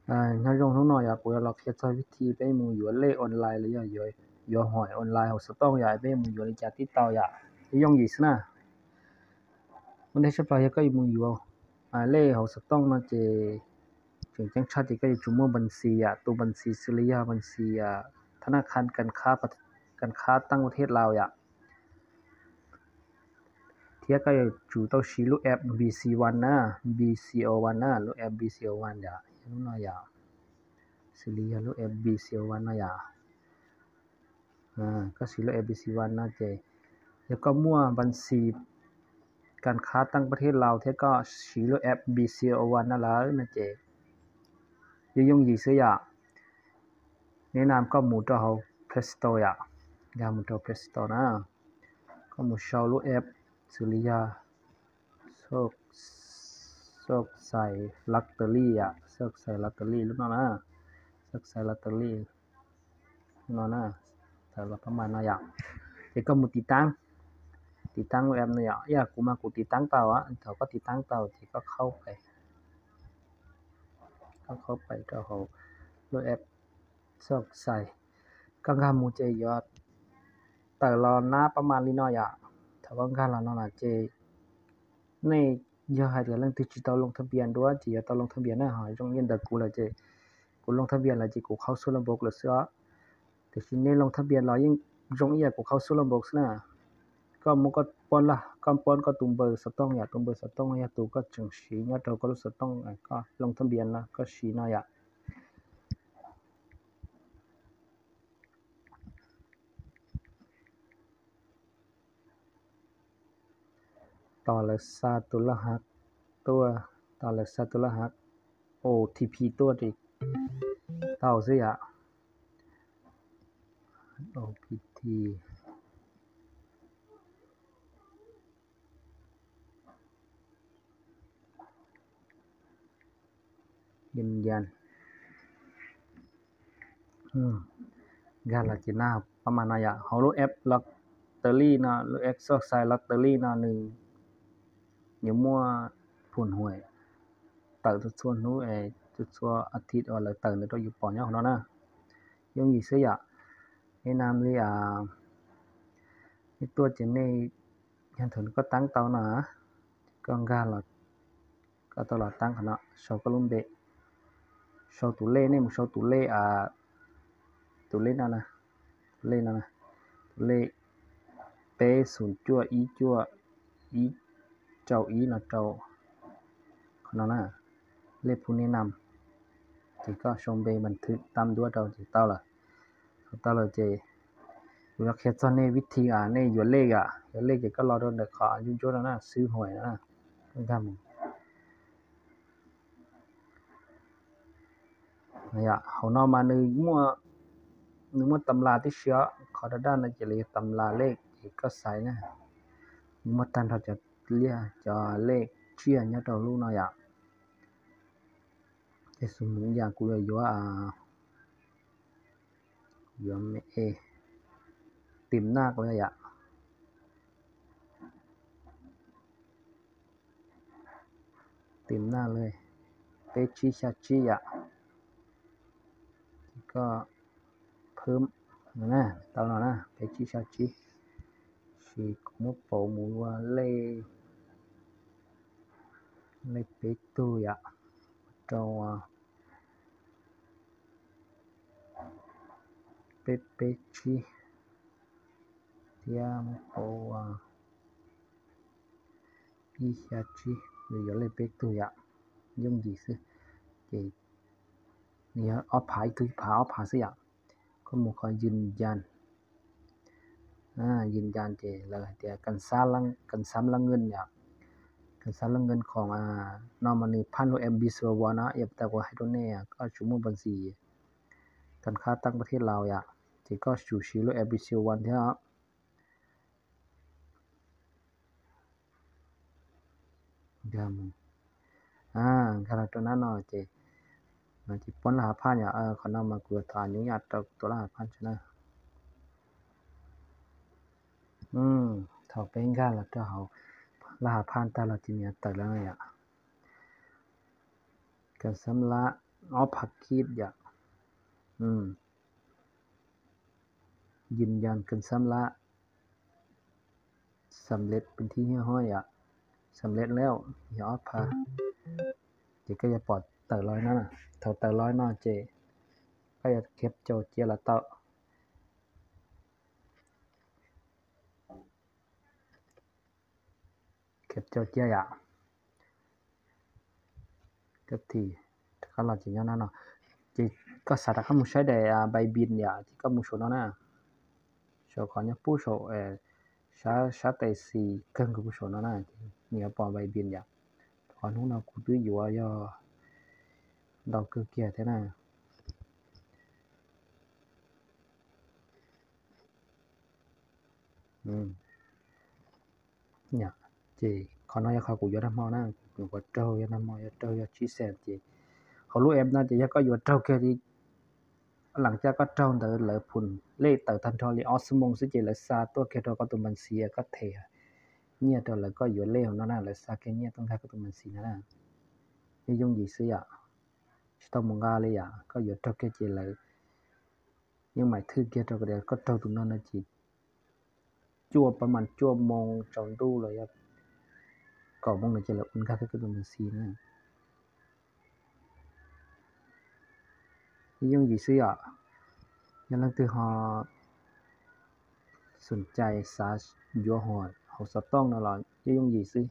Nyob zoo, hnub no yog kuv yuav los qhia txog vib thi peb mus yuav lej online los yog yuav haim online hauv xov tooj yom, peb mus yuav li cas tib tau yom, yooj yim xwb na. Ua ntej tshaj plaws yog koj yuav mus yuav lej hauv xov tooj no ces tseem ceeb tshaj ces koj yuav tsum muaj npas xis yom, tus npas xis xws li yog npas xis thab naj kha kas khab teb laj yom. Thiab koj yuav tsum tau siv lub app B C One na, B C O One na, lub app B C O One yom, lub no yom, xws li yog lub app B C O One no yom. Koj siv lub app B C One no ces yog koj muaj npas xis kas khab teb laj thiab koj siv lub app B C O One no lawm no ces yeej yooj yim xwb yom. Neb nam koj mus rau hauv Play Store yom, nkag mus rau Play Store na, koj mus sau lub app xws li yog Xoj Xais Lottery yom, Xoj Xais Lottery lub no na, Xoj Xais Lottery no na, tawm los pab mas no yom. Ces koj mus tiv taab, tiv taab lub app no yom, ib yam kuv mas kuv tiv taab tau, thaum koj tiv taab tau ces koj khaub pais, koj khaub pais rau hauv lub app Xoj Xais. Koj nkag mus ces yuav tawm los nab pab mas li no yom. Thaum koj nkag los no lawm ces nej yog hais tias leej twg tsis tau loo thab npias dua ces yuav tau loo thab npias na, ho zoo ib yam ntawm kuv lawm ces kuv loo thab npias lawm ces kuv khaub xuab laj npaum lawm xwb os. Tiam sis nej loo thab npias los yeej zoo ib yam kuv khaub xuab laj npaum xwb na. Koj muab koj pab, koj pab koj tus npawb xov tooj yom, tus npawb xov tooj yog tus koj tseem siv nyob rau koj lub xov tooj, koj loo thab npias no koj siv no yom. Tos lawv xa tus laj hav tuaj, tos lawv xa tus laj hav O T P tuaj ces tau xwb yom. O T P. Nkag los ces nab pab mas no yom, hauv lub app Lottery no, lub app Xoj Xais Lottery no nws yuav muaj phun huam tawm txhua txhua hnub, txhua txhua a thiv uas lawv tawm ntawd rau yus pom nyob hauv no na. Yooj yim xwb yom. Nej nam li, nej tuaj ces nej, yog thaum koj taab tau no, koj nkag los, koj tau los taab qhov no, sau koj lub npe, sau tus lej, nej mus sau tus lej, tus lej no, tus lej no, tus lej peb xoom cuaj ib cuaj ib rau ib no rau qhov no na, lej phub nej nam, ces koj sau npe npas thwm tam ntuab rau ces tau lawm. Thaum tau lawm ces kuv yuav qhia txog nej vib thi nej yuav lej yom, yuav lej ces koj los rau ntawm qhov ntsuab ntsuab no na, xwb huam no na, nkag mus. Hauv no mas nws muaj, nws muaj tam las tib si os, qhov daj daj no ces li tam las lej ces koj xaiv na, nws muaj tag nrho cov liaj cov lej tsiaj nyob rau lub no yom. Ces xws li yam kuv yuav yuav, yuav me e, tim naj kuv yom, tim naj li peb tsib xya tsib yom. Ces koj phwb no na, tau no na, peb tsib xya tsib. Sis kuv muab pauv mus ua lej, lej peb tug yom, rau peb peb tsib, thiab muab pauv ua ib xya tsib, nws yuav lej peb tug yom, yooj yim xwb. Ces nws yog ob phav, ib tug ib phav ob phav xwb yom. Koj mus qhov yws yas, yws yas ces lawv hais tias kas xab laj nkeej yom, kas xab laj nkeej khoom no mas nws phaj lub M B server no, yog tas kuv hais rau nej, koj tsum muaj npas xis kas khab teb laj thiab laus yom, ces koj tsum siv lub M B server thiab. Nkag los rau nab no ces, no ces poob laj hav phaj yom, qhov no mas kuv yuav thov nyuj yaj rau tus laj hav phaj tso na. Thaum peb nkag los rau hauv laj hav phaj tag los ces nws yuav tawm lawm no yom. Kas xab laj Ob phav kib yom. Yim yas kan xam lab xam lej pin thi hiab hob yom. Xam lej lawm yog ob phav. Ces koj yuav pom tawm los no, thaum tawm los no ces koj yuav khiav cau cia los tau. Khiav cau cia yom. Koj thi, rov qab los ces nyob no no. Ces koj xav rov qab mus saib daim npais npis yom, ces koj mus saum no na. Saum qhov nyob pub saum, sab tes xis kawg nkaus pub saum no na, ces nws yuav pom npais npis yom. Qhov hnub no kuv twb yuav yog ntau kawg kiag thiab na. Ces qhov no yog qhov kuv yuav nag hmo na, kuv yuav raug yog nag hmo, yuav raug yog tsib xees ces hauv lub app no ces yog koj yuav raug kiag li, lam caj koj raug ntawd lawv phum lej tawm tag nrho li ob xuab moos xwb ces lawv xa tuaj kiag rau koj tus npas xis, koj them nyiaj rau lawv, koj yuav lej hauv no na, lawv xa kiag nyiaj tuaj nkag koj tus npas xis no na. Yooj yooj yim xwb yom, tsis tau mus nqa li yom, koj yuav raug kiag ces lawv yeej maim thwj kiag rau tias koj raug tus no no ces cuaj pab mas cuaj moos tsaus ntuj los yog kaum moos no ces lawv ua nkag koj tus npas xis na. Yooj yooj yim xwb yom. Yog leej twg ho xom cai xav yuav hauv xov tooj no los yooj yooj yim xwb.